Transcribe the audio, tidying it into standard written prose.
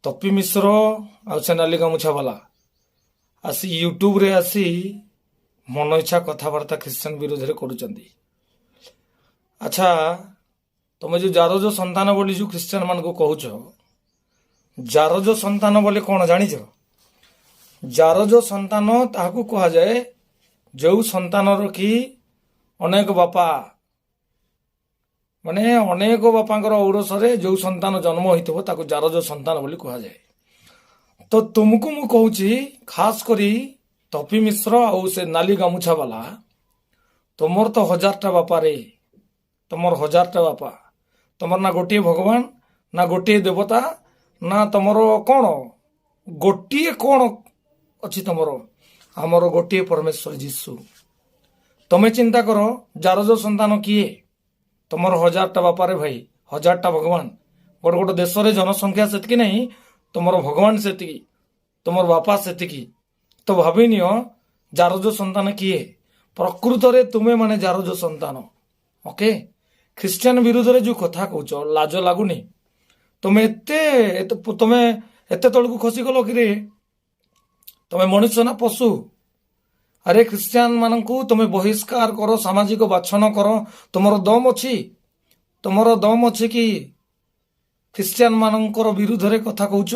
ତପି ମିଶ୍ର ଆଉ ସେ ନାଲି ଗାମୁଛା ବାଲା ଆସି ୟୁଟ୍ୟୁବରେ ଆସି ମନ ଇଚ୍ଛା କଥାବାର୍ତ୍ତା ଖ୍ରୀଷ୍ଟିଆନ ବିରୋଧରେ କରୁଛନ୍ତି। ଆଚ୍ଛା, ତମେ ଯୋଉ ଜାରଜ ସନ୍ତାନ ବୋଲି ଯୋଉ ଖ୍ରୀଷ୍ଟିଆନ ମାନଙ୍କୁ କହୁଛ, ଜାରଜ ସନ୍ତାନ ବୋଲି କଣ ଜାଣିଛ? ଜାରଜ ସନ୍ତାନ ତାହାକୁ କୁହାଯାଏ, ଯୋଉ ସନ୍ତାନର କି ଅନେକ ବାପା, ମାନେ ଅନେକ ବାପାଙ୍କର ଔରସରେ ଯୋଉ ସନ୍ତାନ ଜନ୍ମ ହୋଇଥିବ, ତାକୁ ଜାରଜ ସନ୍ତାନ ବୋଲି କୁହାଯାଏ। ତ ତୁମକୁ ମୁଁ କହୁଛି, ଖାସ କରି ତପି ମିଶ୍ର ଆଉ ସେ ନାଲି ଗାମୁଛା ବାଲା, ତୁମର ତ ହଜାରଟା ବାପାରେ, ତମର ହଜାରଟା ବାପା। ତମର ନା ଗୋଟିଏ ଭଗବାନ, ନା ଗୋଟିଏ ଦେବତା, ନା ତମର କଣ ଗୋଟିଏ କଣ ଅଛି ତମର? ଆମର ଗୋଟିଏ ପରମେଶ୍ୱର ଯୀଶୁ। ତମେ ଚିନ୍ତା କର, ଜାରଜ ସନ୍ତାନ କିଏ? ତମର ହଜାରଟା ବାପାରେ ଭାଇ, ହଜାରଟା ଭଗବାନ। ଗୋଟେ ଗୋଟେ ଦେଶରେ ଜନସଂଖ୍ୟା ସେତିକି ନାହିଁ, ତମର ଭଗବାନ ସେତିକି, ତମର ବାପା ସେତିକି। ତ ଭାବିନିଅ ଜାରଜ ସନ୍ତାନ କିଏ। ପ୍ରକୃତରେ ତୁମେ ମାନେ ଜାରଜ ସନ୍ତାନ। ଓକେ, ଖ୍ରୀଷ୍ଟିଆନ ବିରୁଦ୍ଧରେ ଯୋଉ କଥା କହୁଛ, ଲାଜ ଲାଗୁନି? ତମେ ଏତେ ତଳକୁ ଖସିଗଲ କିରେ? ତମେ ମଣିଷ ନା ପଶୁ? ଆରେ, ଖ୍ରୀଷ୍ଟିଆନ ମାନଙ୍କୁ ତମେ ବହିଷ୍କାର କର, ସାମାଜିକ ବାଛନ କର, ତମର ଦମ ଅଛି? ତମର ଦମ ଅଛି କି ଖ୍ରୀଷ୍ଟିଆନ ମାନଙ୍କର ବିରୁଦ୍ଧରେ କଥା କହୁଛ?